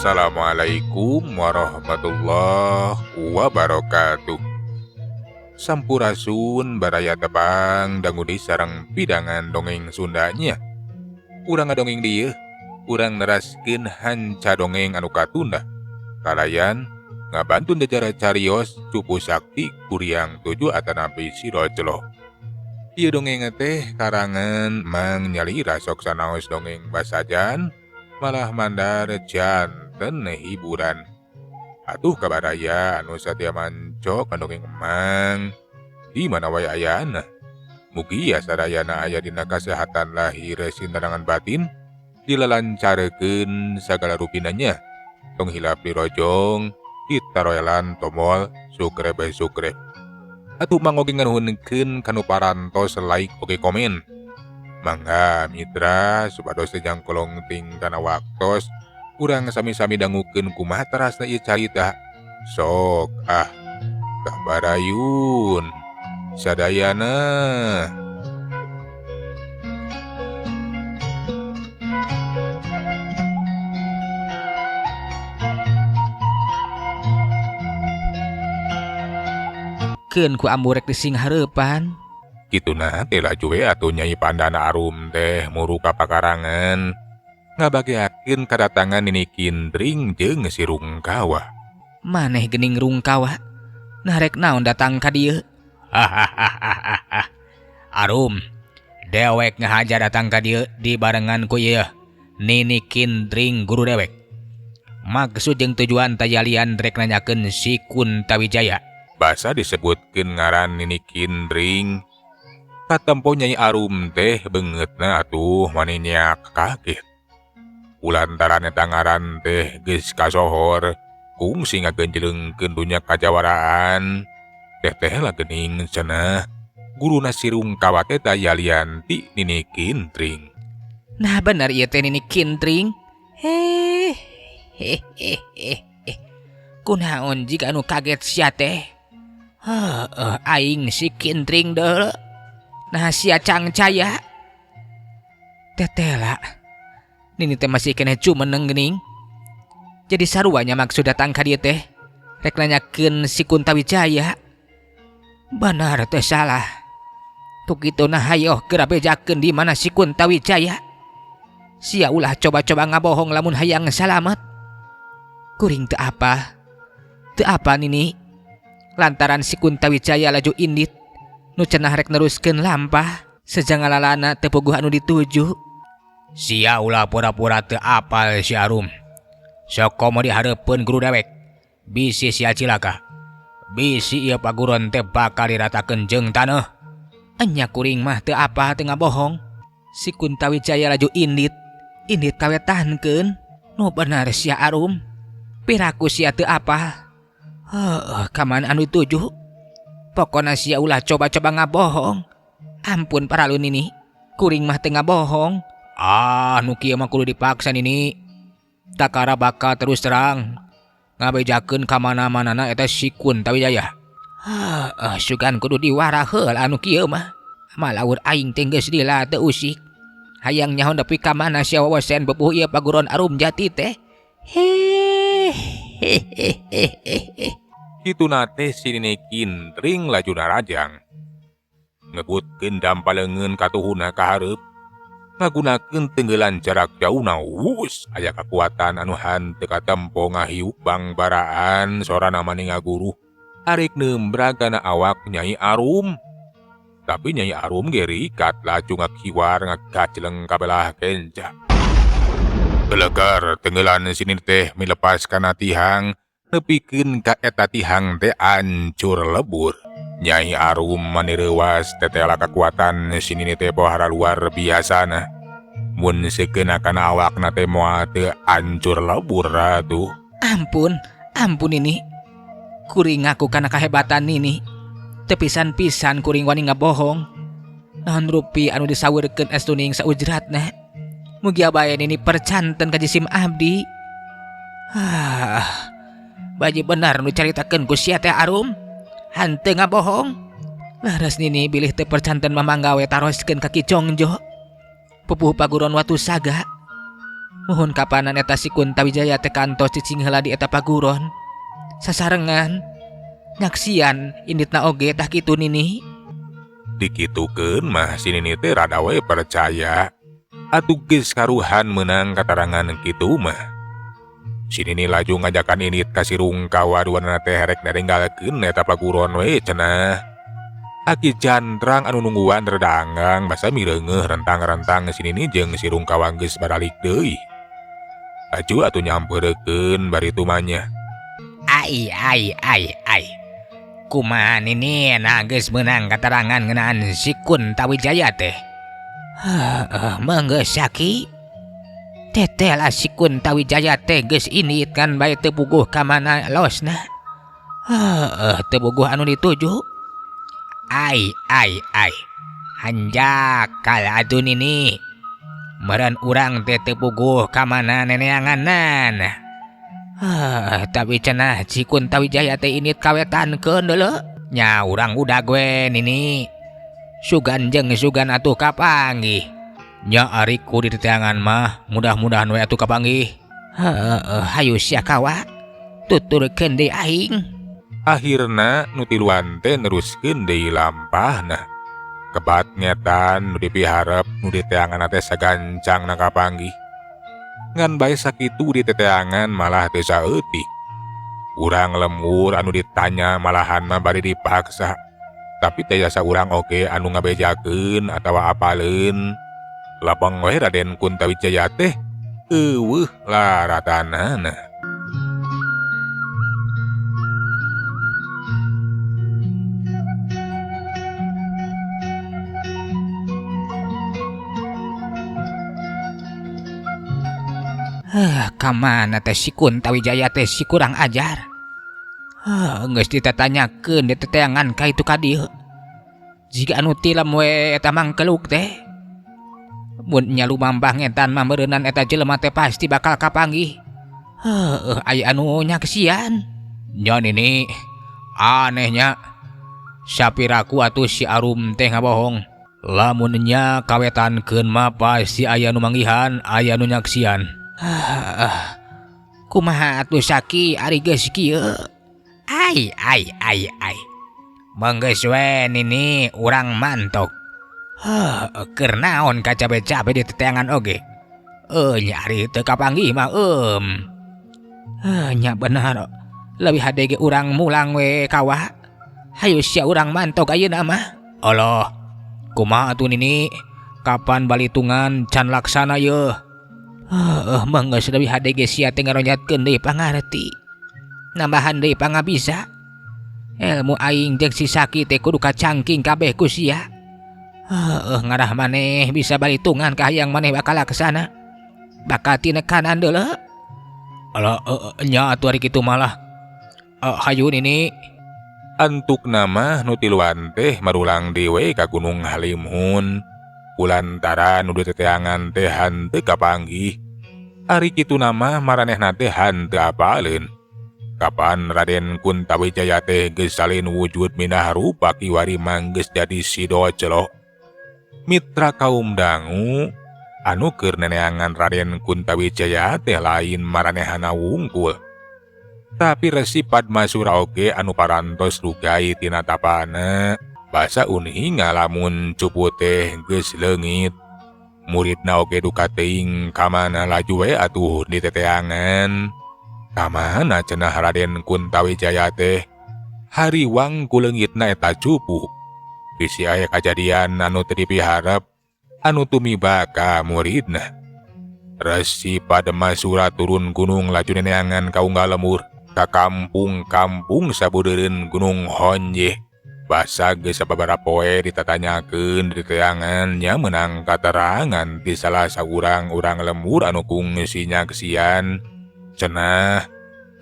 Assalamualaikum warahmatullahi wabarakatuh. Sampurasun baraya tepang dangudi sareng pidangan dongeng Sundanya. Urang ngadongeng dieu, urang neraskeun hanca dongeng anu katunda. Kalayan ngabantu jajara carios Cupu Sakti Kuryang 7 atanapi Sirojlo. Ieu dongeng teh karangan Mang Nyalira sok sanaos dongeng basajan malah mandar janten hiburan. Atuh kabaraya anu satia mancok dongeng Mang di mana wae ayana. Mugia sadayana aya dina kasehatan lahir sinarangan batin dilalancarkeun sagala rupinanya. Tong hilap dirojong ditaroelan tomol subscribe subscribe. Atuh mang oge nganuhunkeun kanu parantos like oge komen. Mangga mitra supados teu jangkolong ting kana waktos urang sami-sami dangukeun kumaha terasna ieu carita. Sok ah kabarayun sadayana. Keun ku ambu rek dising hareupan. Kituna teh laju we atuh Nyai Pandana Arum teh muru ka pakarangan ngabageakeun kadatangan Nini Kindring jeung si Rungkawa. Maneh geuning Rungkawa, nah rek naon datang ka dieu? Hahaha. Arum, dewek ngahaja datang ka dieu dibarengan ku ieu Nini Kindring guru dewek. Maksud jeung tujuan tajalian rek nanyakeun si Kuntawijaya. Basa disebutkeun ngaran Nini Kindring. Katempo Nyai Arum teh beungeutna atuh mani nyak kaget. Kulantaran eta ngaran teh geus kasohor, kungsi ngagenjlengkeun dunya kajawaraan. Teh-teh lah geuning cenah. Guruna si Rungkawa teh tayalian ti Nini Kindring. Nah bener ieu teh Nini Kindring. Heh hehehe. Kunaon jika anu kaget sia teh? Heuh, aing si Kindring deuleu. Nah sia cangcaya. Tetela. Nini teh masih keneh jumeneng geuning. Jadi saruanya maksud datang ka dieu teh rek nanyakeun si Kuntawijaya. Benar teh salah. Tuk kitu nah hayoh geura bejakeun di mana si Kuntawijaya. Sia ulah coba-coba ngabohong lamun hayang salamet. Kuring teu apa. Teu apa Nini. Lantaran si Kuntawijaya laju indit nu cenah rek neruskeun lampah sejangalalana teu puguh anu dituju. Sia ulah pura-pura teu apal si Arum. Sok komo dihareupeun guru dewek. Bisi sia cilaka. Bisi ieu paguron teh bakal diratakeun jeung taneuh. Enya kuring mah teu apa teu ngabohong. Si Kuntawijaya laju indit. Indit kawetankeun. Nu bener sia Arum. Piraku sia teu apal. Heuh, ka mana anu dituju? Pokona sia ulah coba-coba ngabohong. Ampun paralu Nini. Kuring mah teu ngabohong. Ah, nu kieu mah kudu dipaksa Nini. Takara bakal terus terang ngabejakeun ka mana-manana eta si Kuntawijaya. Heuh, sugan kudu diwarah heula anu kieu mah. Malaur aing teh geus lila teu usik. Hayang nyaho nepi ka mana sia wawasen bebuh ieu paguron Arum Jati teh. Hehehehehe. Kituna teh si Nini Kindring laju narajang. Ngebutkeun dampa leungeun katuhuna ka hareup. Ngagunakeun tenggelan jarak jauhna wus aya kakuatan anu hanteu katempo ngahiup bangbaraan sorana mani ngaguruh. Arek neumbrag kana awak Nyai Arum. Tapi Nyai Arum ge rikat laju ngakiwar ngagajleng kabelah kenca. Gelegar tenggelan sini teh milepas kana tihang nepikeun ka eta tihang teh ancur lebur. Nyai Arum mani reuwas tetela kakuatan sini teh pohara luar biasana. Mun sekeuna kana awakna teh moal teu ancur lebur atuh. Ampun, ampun ini. Kuring ngaku kana kahebatan nini. Teu pisan-pisan kuring wani ngabohong. Naon rupi anu disawurkeun estuning saujratna. Mugia bae nini percanten ka jisim abdi. Ah, baji benar nu caritakeun ku sia teh Arum. Hanteu ngabohong. Laras nini bilih teu percanten mah mangga we taroskeun ka Ki Jongjo. Pupuh paguron Watu Saga. Muhun kapanan eta si Kuntawijaya teh kantos cicing heula di eta paguron. Sasarengan nyaksian inditna oge tah kitu Nini. Dikitukeun mah si Nini teh rada we percaya. Atuh geus karuhan meunang katarangan kitu mah. Si Nini laju ngajakan indit ka si Rungkawa duanana teh rek naringgalkeun eta paguron we cenah. Aki Jantrang anu nungguan rada anggang basa mireungeuh rentang-rentang si Nini jeung si Rungkawa geus baralik deui. Laju atuh nyampeurekeun bari tumanya. Ai ai ai ai. Kumaha Nini nah geus meunang katarangan ngeunaan si Kuntawijaya teh? Heeh, mangga Saki. Teteh lah si Kuntawijaya teh geus indit kan bae teu puguh ka mana losna. Heeh, teu puguh anu dituju. Ai ai ai. Hanjakal atuh Nini. Meureun urang teh teu puguh ka mana neneanganan. Hah, tapi cenah si Kuntawijaya teh indit kawetankeun deuleu. Nya urang udag we Nini. Sugan jeung sugan atuh kapanggih. Nya ari ku diteangan mah mudah-mudahan we atuh kapanggih. Heeh, hayu sia kawa. Tuturkeun deui aing. Akhirna nu tiluan teh neruskeun deui lampahna. Kebat ngetan nu dipiharep nu diteangan teh sagancangna kapanggih. Ngan bae sakitu diteteangan malah teu saeutik. Urang lembur anu ditanya malahan mah bari dipaksa. Tapi teh jasa urang oge anu ngabejakeun atawa apaleun. Lapang we Raden Kuntawijaya teh eueuh laratanana. Heh, ka mana teh si Kuntawijaya teh si kurang ajar. Heh, geus ditatanyakeun diteteangan ka itu ka dieu. Jiga anu tilem we eta mangkeluk teh. Mun nya lumambah ngetan mah meureunnan eta jelema teh pasti bakal kapanggih. Heuh, aya anu nyaksian. Nya Nini, anehnya. Sapiraku atuh si Arum teh ngabohong. Lamun nya kawetankeun mah pasti aya nu manggihan, aya nu nyaksian. Ah, kumaha atuh Saki ari geus kieu? Ai ai ai ai. Menggeus we Nini urang mantok. Heuh, keur naon kacabe-cabe di teteangan oge. Nya ari teu kapanggih mah Heuh, nya bener. Leuwih hade ge urang mulang we kawa. Hayu sia urang mantok ayeuna mah. Aloh, kumaha atuh Nini? Kapan balitungan can laksana yeuh? Heuh, menggeus leuwih hade ge sia teh ngaronyatkeun deui pangarti. Nambahan deui pangabisa. Ilmu aing jeung si Saki teh kudu kacangking kabeh ku sia. Heuh, ngarah maneh bisa balitungan ka hayang maneh bakal laksana. Bakal tinekanan deuleu. Alah, nya atuh ari kitu malah. Hayu Nini. Antukna mah nu tiluan teh marulang deui ka Gunung Halimun. Kulantaran nu diteteangan teh henteu kapanggih. Ari kituna mah maranehna teh henteu apaleun. Kapan Raden Kuntawijaya teh geus salin wujud minah rupa kiwari manggeus jadi si Docelok. Mitra kaum dangu anu keur neneangan Raden Kuntawijaya teh lain maranehana wungkul. Tapi Resi Padmasura oge anu parantos lugai tina tapana basa uninga lamun cupu teh geus leungit. Muridna oge duka teuing ka mana laju we atuh diteteangan. Ka mana cenah Raden Kuntawijaya teh hariwang ku leungitna eta cupu. Bisi aya kajadian anu teu dipiharep anu tumiba ka muridna. Resi Padmasura turun gunung laju neneangan ka unggal lemur ka kampung-kampung sabudeureun Gunung Honje. Basa geus sababaraha poe ditatanyakeun diteangan nya meunang katerangan ti salah saurang urang lembur anu kungsi nyaksian. Cenah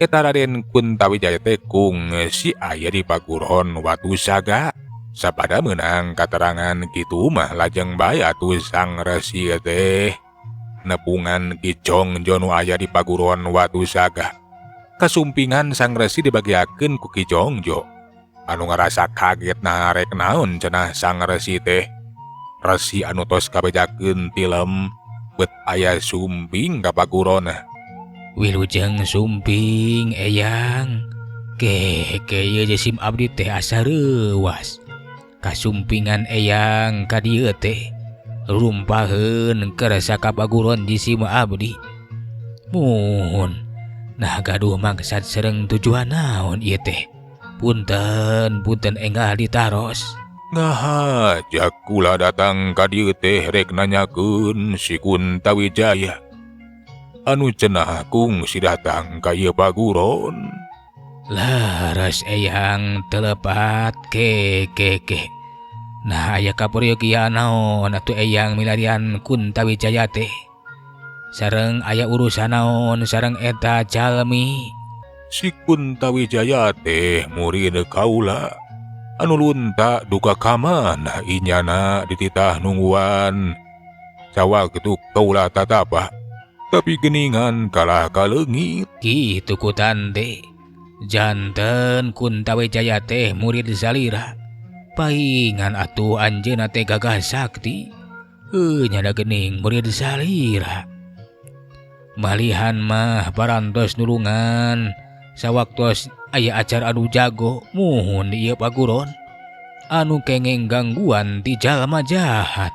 eta Raden Kuntawijaya teh kungsi aya di Paguron Watu Saga. Sapada meunang katerangan kitu mah lajeng bae atuh sang resi teh nepungan Ki Jongjo nu aya di Paguron Watu Saga. Kasumpingan sang resi dibagiakeun ku Ki Jongjo. Anu ngarasa kaget nah rek naon cenah sang resi teh. Resi anu tos kabejakeun tilem Bet aya sumping ka paguron. Wilujeng sumping Eyang. Ke ke ieu jisim abdi teh asa reuwas. Kasumpingan Eyang ka dieu teh rumpaheun kersa ka paguron jisim abdi. Muhun. Nah gaduh maksad sareng tujuan naon ieu teh? Punten punten enggal ditaros. Ngahaja kula datang ka dieu teh rek nanyakeun si Kuntawijaya. Anu cenah kungsi datang ka ieu paguron. Leres Eyang teu lepat ke ke ke. Nah aya kaperyogian naon atuh Eyang milarian Kuntawijaya teh. Sareng aya urusan naon sareng eta jalmi. Si Kuntawijaya teh murid kaula. Anu lunta duka ka mana inyana dititah nungguan. Sawaktu kaula tatapa, tapi geningan kalah kaleungit. Kitu ku tante. Janten Kuntawijaya teh murid salira. Paingan atuh anjeunna teh gagah sakti. Nyada geuning murid salira. Malihan mah parantos nulungan. Sawaktos aya acara anu jago muhun ieu paguron. Anu kengeng gangguan ti jalma jahat.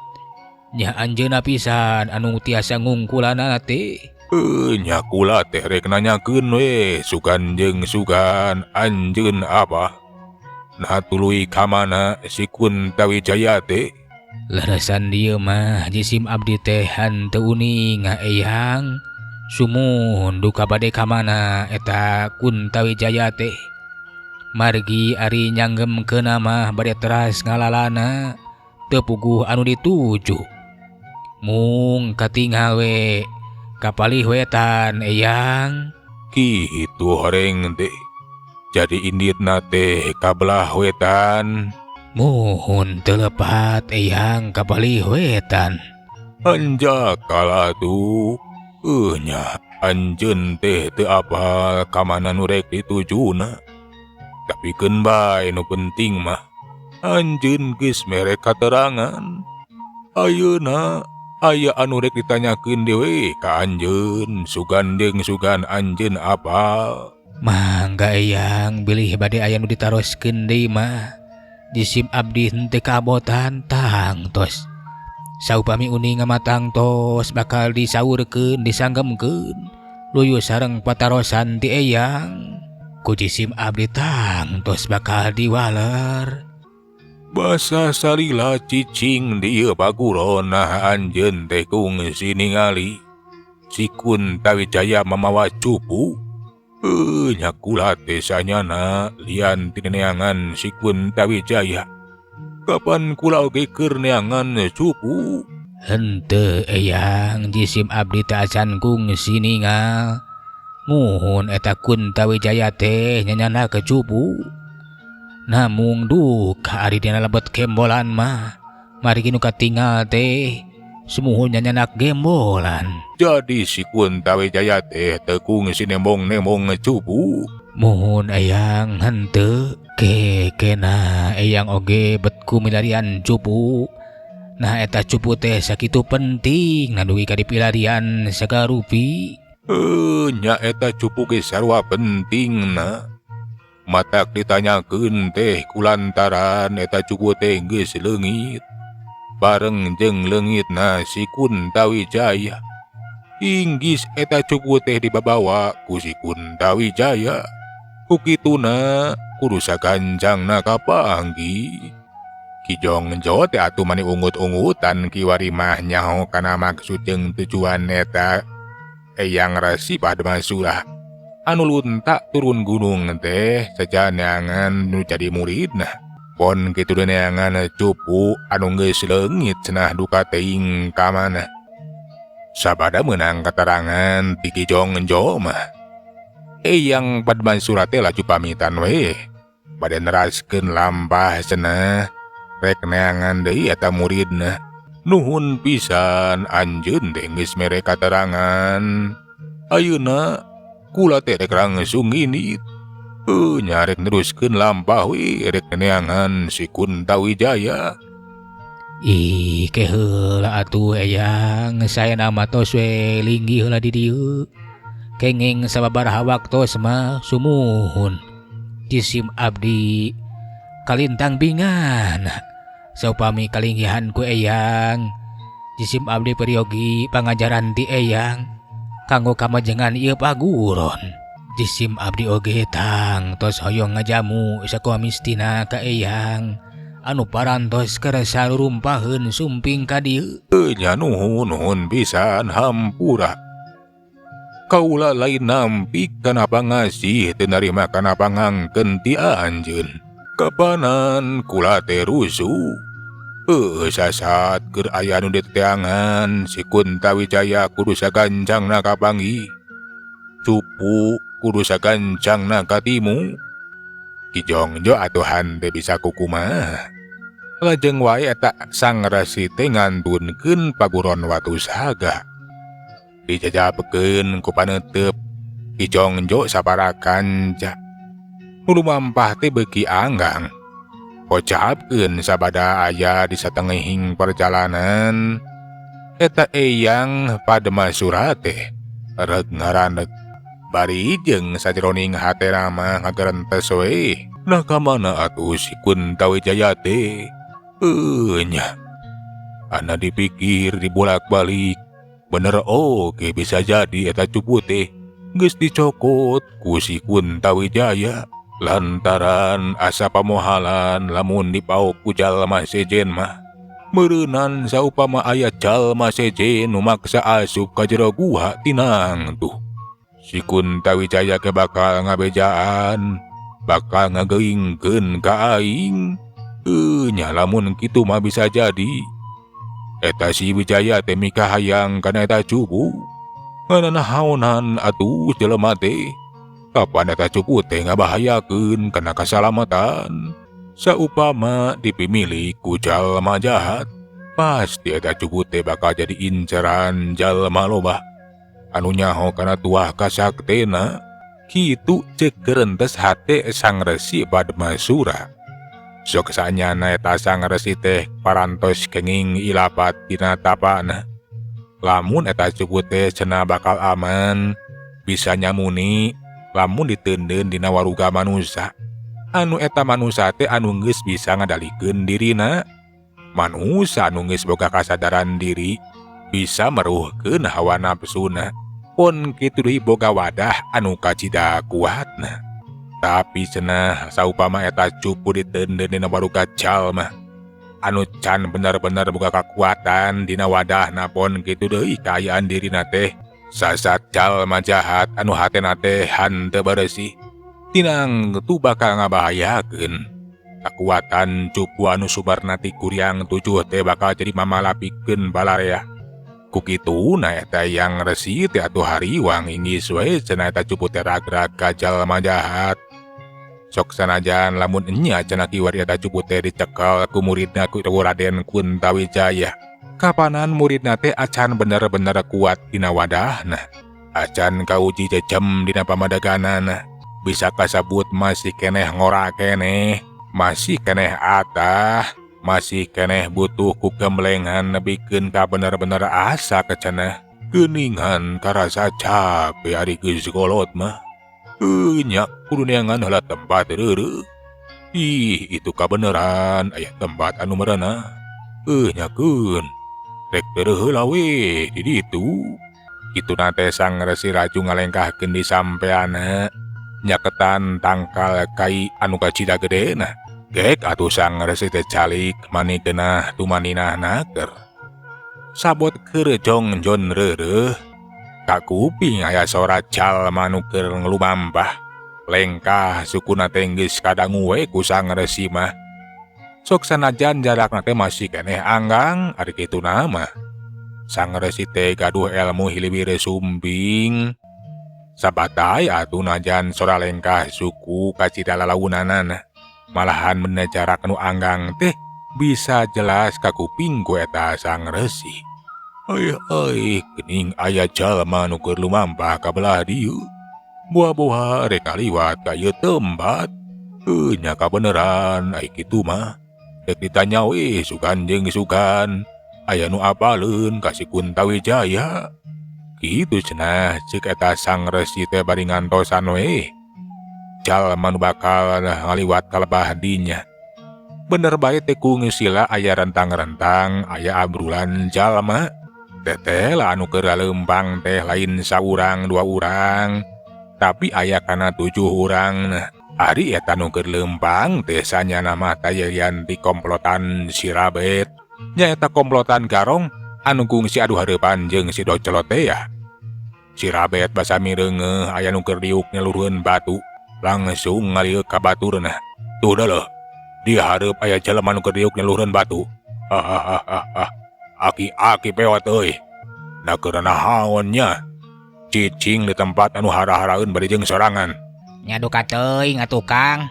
Nya anjeunna pisan anu tiasa ngungkulanana teh. Nya kula teh rek nanyakeun we sugan jeung sugan anjeun apa. Nah tuluy ka mana si Kuntawijaya teh? Leresan dieu mah jisim abdi teh henteu uning Eyang. Sumuhun duka bade ka mana eta Kuntawijaya teh. Margi ari nyanggemkeun mah bade teras ngalalana teu puguh anu dituju. Mung katingal we kapalih wetan Eyang. Kitu horeng teh. Jadi inditna teh kabelah wetan. Muhun teu lepat Eyang kapalih wetan. Anjakala tuh. Nya anjeun teh teu apal ka mana nu rek ditujuna. Tapi keun bae nu penting mah anjeun geus mere katerangan. Ayeuna aya anu rek ditanyakeun deui ka anjeun sugan jeung sugan anjeun apal. Mangga Eyang bilih bade aya nu ditaroskeun deui mah. Jisim abdi henteu kabotan tangtos. Saupami uning ngamatang tos bakal disaurkeun disanggemkeun luyu sareng patarosan ti Eyang. Ku jisim abdi tangtos bakal diwaler. Basa salila cicing di ieu paguron nah anjeun teh kungsi ningali. Si Kuntawijaya mamawa cupu. Nya kula teh sanyana lian ti neangan si Kuntawijaya. Kapan kula oge keur neangan cupu? Henteu Eyang jisim abdi teh acan kungsi ningal. Muhun eta Kuntawijaya teh nyanyana ke cupu. Namung duka ari dina lebet gembolan mah. Margi nu katingal teh sumuhun nyanyanak gembolan. Jadi si Kuntawijaya teh teu kungsi nembong-nembong cupu. Muhun Eyang henteu ke kena Eyang oge bet ku milarian cupu. Nah eta cupu teh sakitu penting dugi ka dipilarian sagarupi. Nya eta cupu ge sarua pentingna. Matak ditanyakeun teh kulantaran eta cupu teh geus leungit. Bareng jeung leungitna si Kuntawijaya. Inggis eta cupu teh dibabawa ku si Kuntawijaya. Ku kituna kudu sagancangna kapanggih. Ki Jongjo teh atuh mani ungut-ungutan kiwari mah nyaho kana maksud jeung tujuan eta Eyang Resi Padmasura. Anu lunta turun gunung teh sajaneangan nu jadi muridna. Pon kitu neangan cupu anu geus leungit cenah duka teuing ka mana. Sabada meunang katerangan ti Ki Jongjo mah. Eyang Padmasura teh laju pamitan we. Bade neraskeun lampah cenah rek neangan deui eta muridna. Nuhun pisan anjeun teh geus mere katerangan. Ayeuna kula teh rek langsung indit. Nya rek neruskeun lampah we rek neangan si Kuntawijaya. Ih ke heula atuh Eyang, saena mah tos we linggih heula di dieu. Kenging sababaraha waktos mah sumuhun. Jisim abdi kalintang bingahna. Saupami kalinggihan ku Eyang, jisim abdi peryogi pangajaran ti Eyang kanggo kamajengan ieu paguron. Jisim abdi oge tang tos hoyong ngajamu sakumaha mistina ka Eyang anu parantos kersa rumpaheun sumping ka dieu. Nya nuhun nuhun pisan hampura. Kaula lain nampik kana pangasih teu narima kana pangangkeun ti anjeun. Kapanan kula teh rusuh. Heueuh sasat keur aya nu diteangan si Kuntawijaya kudu sagancangna kapanggih. Cupu kudu sagancangna katimu. Ki Jongjo atuh hante bisa kukumaha. Lajeng wae eta sang resi teh ngantunkeun paguron Watu Saga. Dijajabekeun ku paneuteub Ki Jongjo saparakanca. Nu lumampah teh beuki anggang. Kocapkeun sabada aya di satengahing perjalanan. Eta Eyang Padmasura teh reg ngaraneg. Bari jeung sajeroning hatena mah ngagerentes we. Nah ka mana atuh si Kuntawijaya teh? Nya. Ana dipikir dibolak-balik. Bener oge bisa jadi eta cupu teh geus dicokot ku si Kuntawijaya. Lantaran asa pamohalan lamun dipaok ku jalma sejen mah. Meureunan saupama aya jalma sejen nu maksa asup ka jero guha tinang tuh. Si Kuntawijaya ge bakal ngabejaan, bakal ngageuingkeun ka aing. Nya lamun kitu mah bisa jadi. Eta si Wijaya teh mikahayang kana eta cupu. Ngananahaonan atuh jelema teh. Kapan eta cupu teh ngabahayakeun kana kasalamatan. Saupama dipimilih ku jalma jahat, pasti eta cupu teh bakal jadi inceran jalma loba. Anu nyaho kana tuah kasaktena, kitu ceuk gerentes hate sang resi Padmasura. Sok sanyana eta sang resi teh parantos kenging ilapat dina tapana. Lamun eta cupu teh cenah bakal aman, bisa nyamuni lamun diteundeun dina waruga manusa. Anu eta manusa teh anu geus bisa ngadalikeun dirina. Manusa anu geus boga kasadaran diri, bisa meruhkeun hawa nafsuna. Pon kitu deui boga wadah anu kacida kuatna. Tapi cenah saupama eta cupu diteundeun dina waruga jalma anu can bener-bener boga kakuatan dina wadahna, pon kitu deui kaayaan dirina teh sasat jalma jahat anu hatena teh hanteu beresih. Tinang tu bakal ngabahayakeun. Kakuatan cupu anu subarna ti Kuryang 7 teh bakal jadi mamalapikeun balarea. Ku kituna eta yang resi teh atuh hariwang inggis we cenah eta cupu teh ragrag ka jalma jahat. Sok sanajan lamun enya cenah kiwari eta cupu teh dicekel ku muridna ku Raden Kuntawijaya. Kapanan muridna teh acan bener-bener kuat dina wadahna. Acan kauji cecem dina pamadaganana. Bisa kasebut masih keneh ngora keneh, masih keneh atah, masih keneh butuh ku gemblengan nebikeun ka bener-bener asa kecenah. Geuningan karasa capek ari geus kolot mah. Nya kudu neangan heula tempat reureuh. Ih, itu kabeneran aya tempat anu merenah. Nyakeun. Rek tereuh heula we di ditu. Kituna teh sang resi raju ngalengkahkeun di sampeana. Nyaketan tangkal kai anu kacida gedena. Gek atuh sang resi teh calik mani geunah tumaninah naker. Sabot keur jongjon reureuh. Kakuping aya sora jalma nu keur nglumampah. Lengkah sukuna teh geus kadangu we ku sang resi mah. Sok sanajan jarakna teh masih keneh anggang ari kituna mah. Sang resi teh gaduh elmu hiliwir sumping. Sabatai atuh najan sora lengkah suku kacida lalaunanana. Malahan mena jarak nu anggang teh bisa jelas kakuping ku eta sang resi. Ai ai, geuning aya jalma nu keur lumampah ka belah dieu. Buah-buah rek kaliwat ka ieu tempat. Nya kabeneran ai kitu mah. Dek ditanya we sugan jeung sugan aya nu apaleun ka si Kuntawijaya. Kitu cenah ceuk eta sang resi teh bari ngantosan we. Jalma nu bakal ngaliwat ka lebah dinya. Bener bae teh ku sila aya rentang-rentang aya abrulan jalma. Teteh lah anu keur leumpang teh lain saurang dua urang, tapi aya kana 7 urang. Ari eta nu keur leumpang teh sanyana mah tayeuyan ti komplotan si Rabet. Nyaeta komplotan Garong anu kungsi adu hareupan jeung si Docelot teh ya. Si Rabet basa mireungeuh aya nu keur diuk nyeluruheun batu, langsung ngalieu ka baturna. Tuh deuleuh, di hareup aya jelema nu keur diuk nyeluruheun batu. Hahaha. Aki-aki peot euy. Da keur nahaon nya? Cicing di tempat anu hara-haraeun bari jeung sorangan. Nya duka teuing atuh Kang.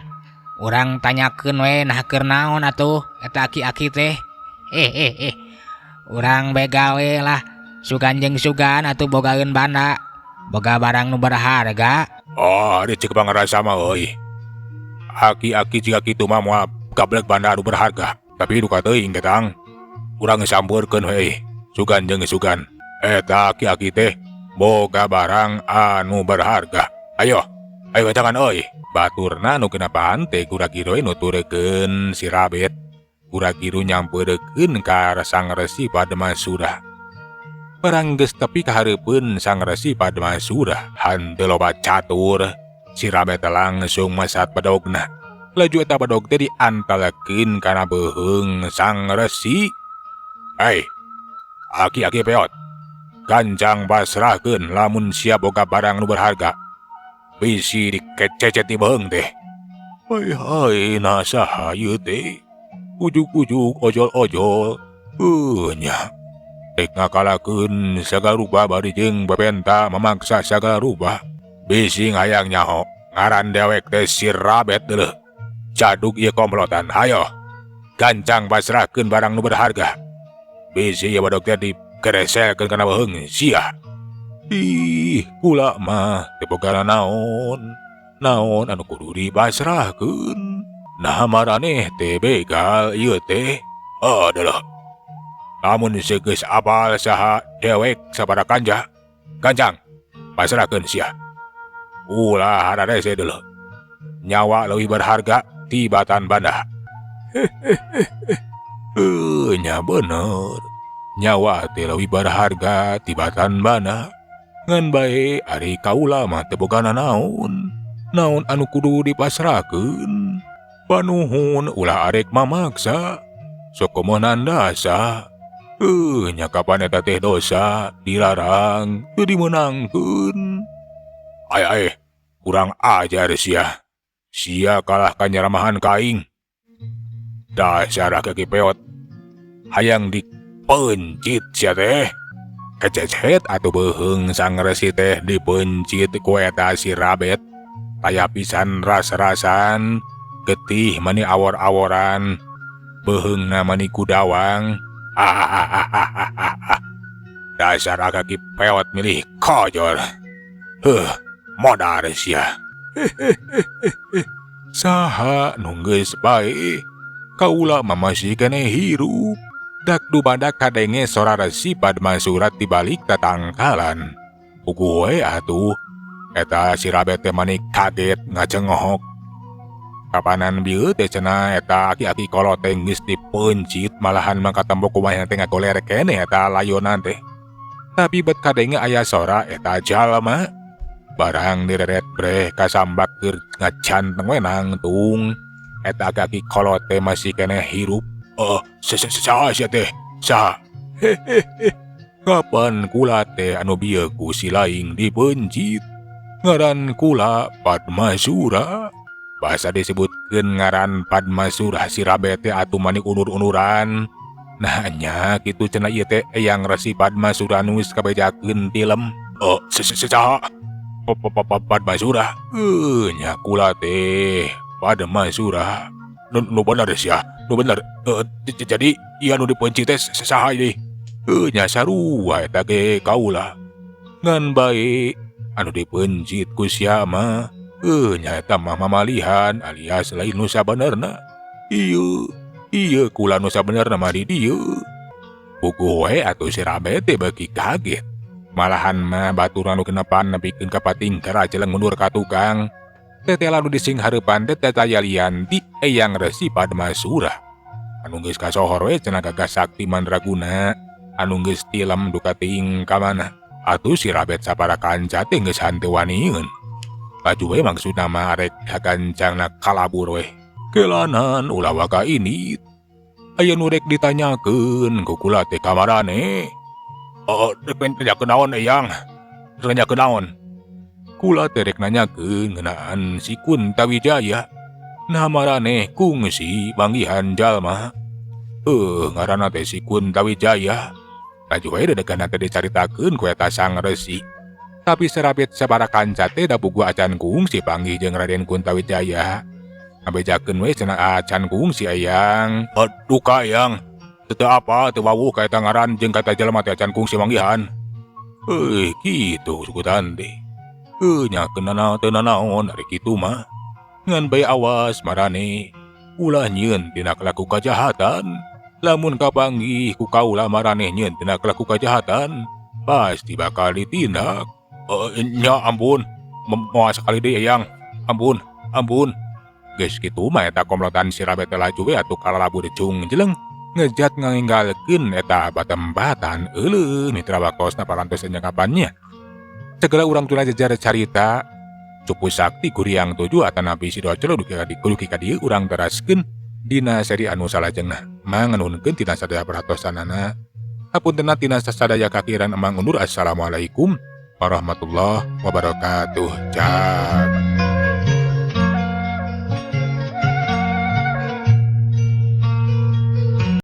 Urang tanyakeun we nah keur naon atuh eta aki-aki teh. Hehehe. Urang begawe lah sugan jeung sugan atuh bogaeun banda. Boga barang nu berharga. Oh, ari ceuk pangarasa mah euy. Aki-aki jiga kitu mah moal gablek banda anu berharga. Tapi duka teuing teh Kang. Urang sampeurkeun we sugan jeung sugan. Eta aki-aki teh boga barang anu berharga. Ayo, ayo jangan euy. Baturna nu kenapaan teh gura-giru nuturkeun si Rabet. Gura-giru nyampeurkeun ka Sang Resi Padmasura. Barang geus tepi ka hareupeun Sang Resi Padmasura, hanteu loba catur. Si Rabet langsung masat bedogna. Laju eta bedog teh diantalkeun kana beuheung Sang Resi. Hei, aki-aki peot. Gancang pasrahkeun lamun sia boga barang nu berharga. Bisi dikececet di beuheung teh. Hai hai nah saha ieu teh? Ujug-ujug ojol-ojol. Nya. Rek ngakalakeun sagala rupa bari jeung bepenta memaksa sagala rupa. Bisi hayang nyaho ngaran dewek teh si Rabet deuleuh. Jadug ieu komplotan. Hayo. Gancang pasrahkeun barang nu berharga. Bisi ieu badog teh dikereselkeun kana beuheung sia. Ih, kula mah teu boga naon. Naon anu kudu dipasrahkeun. Nah maraneh teh begal ieu teh. Adalah. Lamun segeus apal saha dewek sabada kanja. Gancang pasrahkeun sia. Ulah hararese deuleuh. Nyawa leuwih berharga tibatan banda. Hehehe. Nya bener. Nyawa teh leuwih berharga tibatan banda. Ngan bae ari kaula mah teu boga naon. Naon anu kudu dipasrahkeun. Panuhun ulah arek mamaksa. Sok komoh nandasa. Nya kapan eta teh dosa dilarang teu dimeunangkeun. Ay ay, kurang ajar sia. Sia kalah ka nyaramahan ka aing. Dasar aki peot. Hayang dipencit sia teh. Kececet atuh beuheung sang resi teh dipencit ku eta si Rabet. Taya pisan ras-rasan, getih mani awor-aworan, beuheungna mani kudawang. Dasar aki peot milih kojor. Heuh, modar sia. Saha nu geus bae? Kaula mah masih keneh hirup. Dak dumadak kadenge sora Resi Padmasura tibalik tatangkalan. Puguh we atuh. Eta si Rabet teh mani kaget ngacengohok. Kapanan bieu teh cenah eta aki-aki kolot teh geus dipencit malahan mah katempo kumaha teh ngagoler keneh eta layonan teh. Tapi bet kadenge aya sora eta jalma. Barang direret breh kasambak keur ngacanteng we nangtung. Eta aki-aki kolot teh masih keneh hirup. Oh, saha sia teh? Saha? Hehehe. Kapan kula teh anu bieu ku si laing dipencit? Ngaran kula Padmasura. Basa disebutkeun ngaran Padmasura si Rabet teh atuh mani unur-unuran. Nah nya kitu cenah ieu teh Eyang Resi Padmasura nu geus kabejakeun tilem. Oh, saha? Padmasura. Nya kula teh Padmasura. Nu bener sia, nu bener. Jadi ieu anu dipencit teh saha ieu? Nya sarua eta ge kaula. Ngan bae anu dipencit ku sia mah. Nya eta mah mamalihan alias lain nu sabenerna. Ieu, Ieu kula nu sabenerna mah di dieu. Puguh we atuh si Rabet teh beuki kaget. Malahan mah batur anu genepan nepikeun ka patingker ajeleng mundur ka tukang. Tetela nu disinghareupan teh taya lian ti Eyang Resi Padmasura. Anu geus kasohor we cenah gagah sakti mandraguna, anu geus tilem duka teuing ka mana. Atuh si Rabet sapara kanca teh geus hanteu waniun. Laju we maksudna mah arek hagancangna kalabur we. Kelanan ulah waka ini. Aya nu rek ditanyakeun ku kula teh ka maraneh. Oh, rek nanyakeun naon, Eyang? Rek nanyakeun naon? Kula teh rek nanyakeun ngeunaan si Kuntawijaya. Nah, maraneh kungsi manggihan jalma. Ngaranna teh si Kuntawijaya. Laju we dedegan teh dicaritakeun ku eta sang resi. Tapi serabet sabara kanca teh da puguh acan kungsi panggih jeung Raden Kuntawijaya. Ngabejakeun we cenah acan kungsi, Eyang. Duka, Eyang. Teu apa teu wawuh ka eta ngaran jeung ka eta jelema teh acan kungsi manggihan. Euy, kitu sukutan teh. Nya keunana teu nanaon ari kitu mah. Ngan bae awas maraneh. Ulah nyieun tina kalaku kajahatan. Lamun kapanggih ku kaula maraneh nyieun tina kalaku kajahatan, pasti bakal ditindak. Nya ampun. Moal sakali deui, Eyang. Ampun, ampun. Geus kitu mah eta komplotan si Rabet teh laju we atuh kalalabur cung jeleng ngejat nganginggalkeun eta patempatan. Euleuh, mitra, waktosna parantos kapannya. Segala urang tuna jejar carita Cupu Sakti Guriang 7 atanapi Si Docel dugi ka dieu urang teraskeun dina seri anu salajengna. Manganuhunkeun tina sadaya perhatosanana. Hapuntenna tina sasadaya kakiran, Emang undur. Assalamualaikum warahmatullahi wabarakatuh. Cak.